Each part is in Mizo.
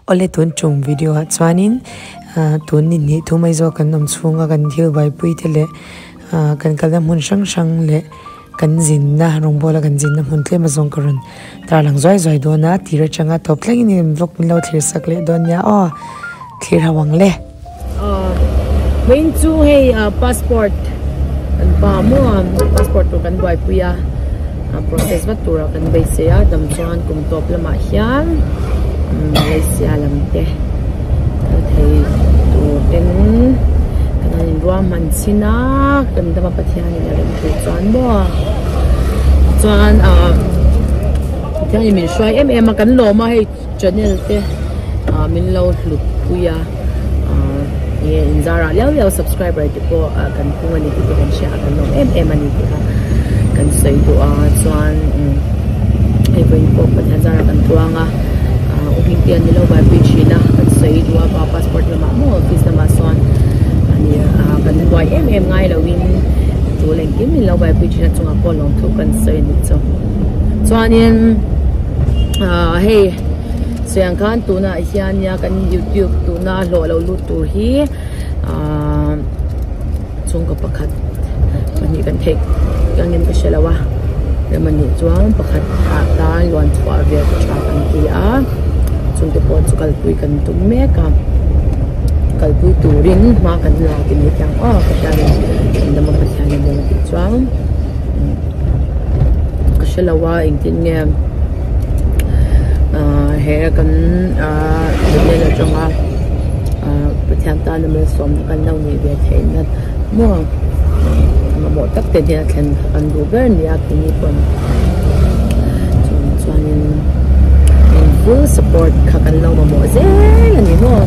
Awle tun tum video ah chuanin ah tun ni hnih thu mai zawk kan awm chhunga kan thil buaipui te leh ah kan kalna hmun hrang hrang leh kan zinna rawngbawla kan zinna hmun tlem azawng ka rawn tarlang zuai zuai dawn a tir atanga tawp thlengin in vlog min lo thlir sak leh dawn nia aw thlir ho ang le. Vawiin chu hei passport kan pa maw passport tur kan buaipui a process vat tura kan beisei a dam chuan kum tawp lamah hian Malaysia lam te kal thei tur ten kan han inruahman chhin a kan dama Pathianin a rem tur chuan maw chuan ah Pathianin min hruai em em a kan lawm a hei. Channel te ah min lo hlut pui a ah nge in zarah liau liau subscriber te pawh ah kan pung a ni tih te kan hria a kan lawm em em a ni tih kha kan sawi duh a chuan umm hei vawiin pawh Pathian zarah kan tluang a ah u Hmingte an ni lo buaipui thin a kan sawi duh a pa passport lamah maw office lamah sawn a ni ah kan buai em em ngai lo in tul engkim min lo buaipui thin a chungah pawh lawmthu kan sawi a ni chu chuanin. Ahh hei chiang khan tunah hian nia kan youtube tuna hlawh lo lut tur hi ahh chhungkaw pakhat pahnih kan theih angin ka hre lo a emaw chuan pakhat ah tan luan chhuah ve ka tha kan ti a chungte pawh chu kalpui kan tum mek a kalpui turin hma kan la tih ni hian aw Pathianin kan dam a Pathianin rem a tih chuan. Ka hre lo a engtin nge ahh he kan ahh channel atanga ahh Pathian tana malsawmna kan lo nih ve theih na maw mamawh tak te hian a thlen kan duh ber a ni a keini pawn chung chuanin in full support kha kan lo mamawh zel a ni maw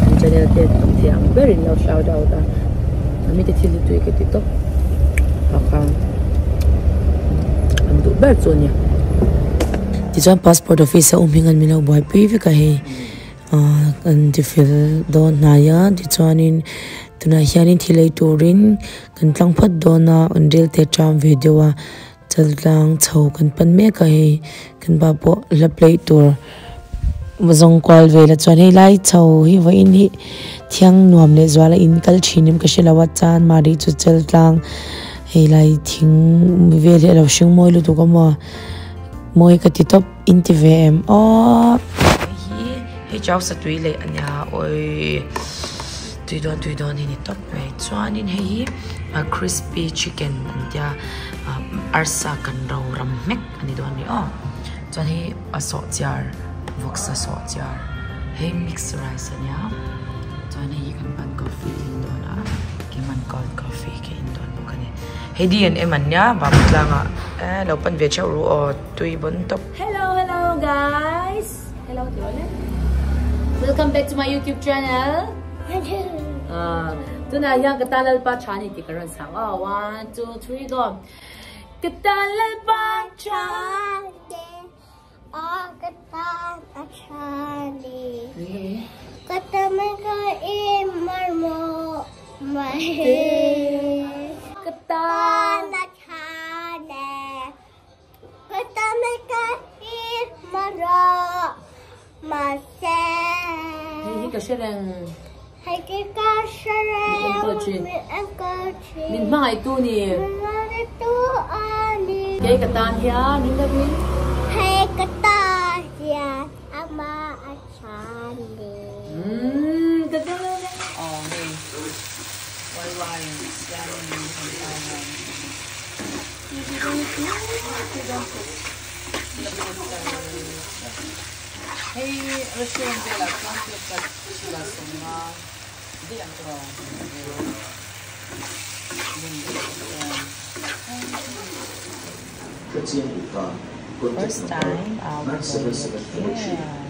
kan channel te tam thei ang berin lo shout out a. Mite thil hi tui ka ti tawp bak a an duh ber chu a ni. Tichuan passport office a awm hi an min lo buaipui vek a hei ahh an tifel dawn hnai a tichuanin tunah hianin thil ei turin kan tlang phawt dawn a an rel te a ṭam ve deuh a chaltlang chho kan pan mek a hei kan pa pawh hla play tur. Zawng kual vel a chuan hei lai chho hi vawiin hi thiang nuam leh zual a in kal thin em ka hre lo a chuan mahni chu chel tlang hei lai thing vel hi a lo hring mawi lutuk a maw mawi ka ti tawp in ti ve em aww. Hei hi hei chau satui leh a nia awii tui dawn tui dawn hi ni tawp mai chuanin hei hi a crispy chicken an tia arsa kan ro ram hmek a ni dawn a ni aw chuan hei. A sawhchiar vawksa sawhchiar hei mix rice ania chuan hei hi kan pan coffee in dawn a kiman cold coffee ka in dawn bawk ani hei D and M an nia vang tlangah eh lo pan ve theuh ru aw tui bawn tawp. Hello hello guys hello ti rawh le welcome back to my youtube channel ah tunah hian ka tan lalpa tha ani tih ka rawn sang aw 1 2 3 go Ka tan lalpa tha Ka tan a tha ni Ka tan ka i mar maw mai Ka tan a tha ne Ka tan ka i mar maw se Hei hi ka hre reng Hei hi ka hre reng Min enkawl thin Min hmangaihtu ni Min hmangaihtu a ni Kei ka tan hian min lo in Hei ka tan hian amah a tha ni Umm ka tan a ni Aw hei Wai wai siam in kan tan a. Hei restaurant velah chuan plate khat sila sawmnga daih ang erawh First time I will go here.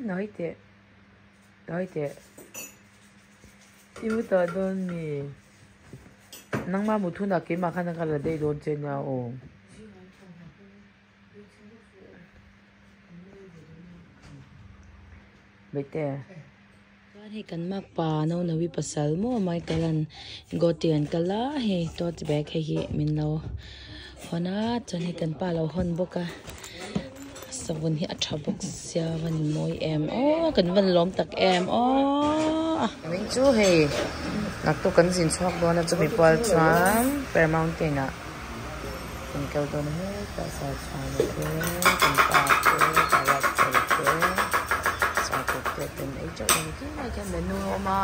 Nawi teh nawi teh i mu tah dawn mi nangma mut hunah keimah khan ka la daih dawn che nia aw. Baihte. Chuan hei kan makpa Naunawi pasal maw Michael an Goti an kal a hei tote bag hei hi min lo hawn a chuan hei kan pa lo hawn bawk a savun hi a tha bawk sia a van mawi em aw kan van lawm tak em aw. Min chu hei naktuk kan zin chhuak dawn a chumi pual chuan Prayer Mountain ah kan kal dawn a hetah sa chhuan te kan pa te Bharat chei te sakawr te kan ei teuh dawn khi lai khian menu a awm a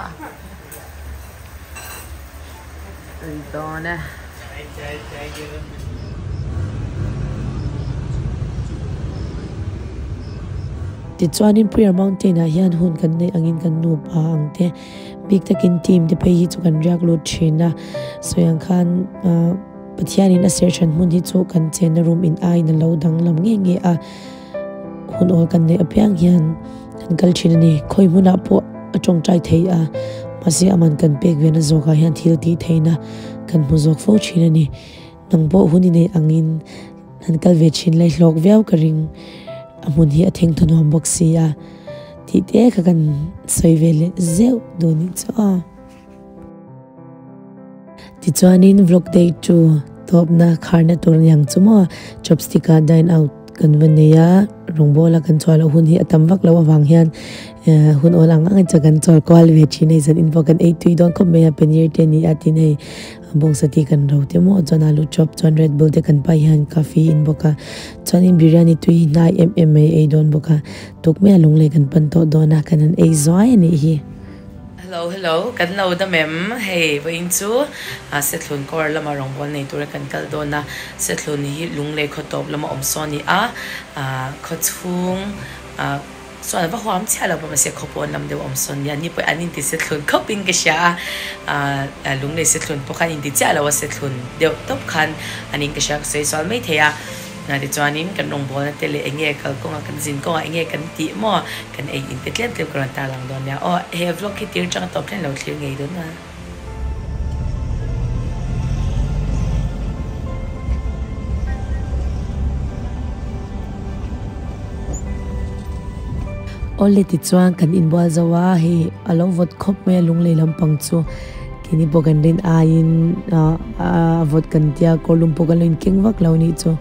tui dawn e. Tichuanin Prayer Mountain ah hian hun kan neih angin kan nupa ang te bik takin team te phei hi chu kan riak lut thin a sawi ang khan ahh Pathianin a serh hran hmun hi chu kan chenna room in aiin a lo danglam nge nge a, hun awl kan neih apiang hian kan kal thin a ni. Khawi hmunah pawh a tawngtai thei a, mahse aman kan pek ve na zawkah hian thil tih theihna kan hmu zawk fo thin a ni. Nang pawh hun i neih angin han kal ve thin lai hlawk viau ka ring, a hmun hi a theng tha nuam bawk si a tih te kha kan sawi ve leh zeuh duh nih chu aw. Tichuanin vlog day chu tawpna kharna tur aniang chu maw chopstick ah dine out kan va nei a rawngbawla kan chhuah loh hun hi a tam vak loh avang hian ehh hun awl ang ang chuan kan chawl kual ve thin a hei zan in pawh kan ei tui dawn khawp mai a paneer te a ni a tin hei bawngsa te kan ro te maw chuan alu chop chuan red bull te kan pai hian coffee in bawk a chuanin biryani tui hi hnai em em mai ei dawn bawk a tukmai a lunglei kan pan tawh dawn a kan han ei zuai a nih hi. Hello hello kan lo dam em hei vawiin chu Sethlun kawr lama rawngbâwl nei tura kan kal dawn a Sethlun hi lunglei khaw tawp lama awm sawn a ni a khaw chhung chuan a va huam chiah lo mahse khaw pawn lam deuh a awm sawn a ni a ni pawh an inti Sethlun khawp in ka hria a lunglei Sethlun pawh khan inti chiah lo a Sethlun deuh tawp khan an in ka hria ka sawi sual maithei a. Hna te chuanin kan rawngbawlna te leh enge kalkawngah kan zin kawngah enge kan tih maw kan ei in te tlem tlem ka rawn tarlang dawn nia aw he vlog hi tir changa tawp thlen lo thlir ngei dawn a. Awle tichuan kan inbual zo a hei a lo vawt khawp mai a lunglei lampang chu. Keini pawh kan rin aiin a vawt kan tia kawrlum pawh kan lo inkeng vak lo anih chu.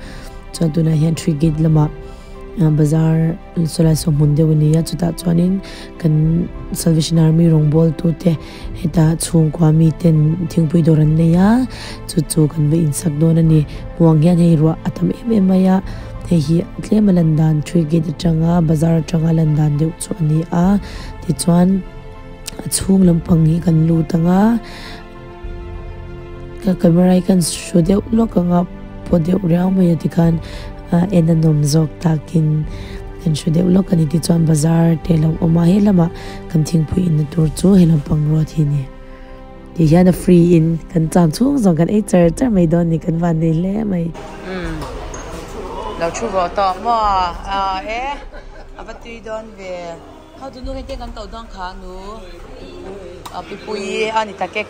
Chuan tunah hian three gate lamah bazar sawlai saw hmun deuh a ni a chutah chuanin kan salvation army rawngbawl tu te heta chhungkua mi ten thingpui dawr an nei a chu chu kan va insak dawn a ni. Hmuang hian hei ruah a tam em em mai a hei hi tlem a lan dan three gate atanga bazar atanga lan dan deuh chu a ni a tichuan. A chhung lampang hi kan lut ang a ka camera hi kan hru deuh lawk ang a paw deuh riau mai a tikhan a en a nawm zawk takin kan hru deuh lawk a ni tichuan bazar te a lo awm a helamah kan thingpui inna tur chu he lampang ruat hi a ni ti hian a free in kan cham chhung zawng kan ei char char mai dawn a ni kan van nei hle mai. Umm lo thu rawh tawh maw a e a va tui dawn ve. Kha tu nu hei te kan koh dawn kha nu a pi pui a ni tak e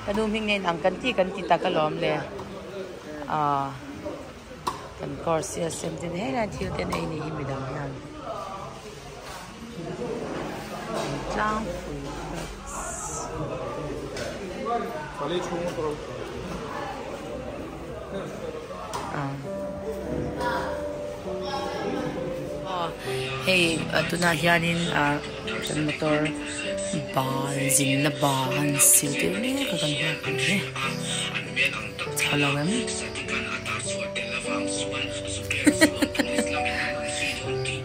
ka nu hming nen ang kan ti kan ti tak alawm le a kan course hi a sem ten helai thil te an ei ni hi midang hian tlangpui Hei tunah hianin kan motor bal zinna bal han sil tir mek a kan hmuh ang hi chho lo em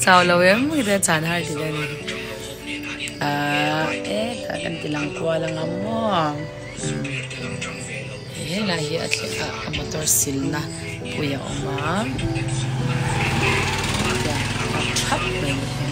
chau lo em heta chan har ti dawn a e tah kan ti lang kual ang a maw. Helai hi a thleng a a motor silna pui a awm a a thap mai ni.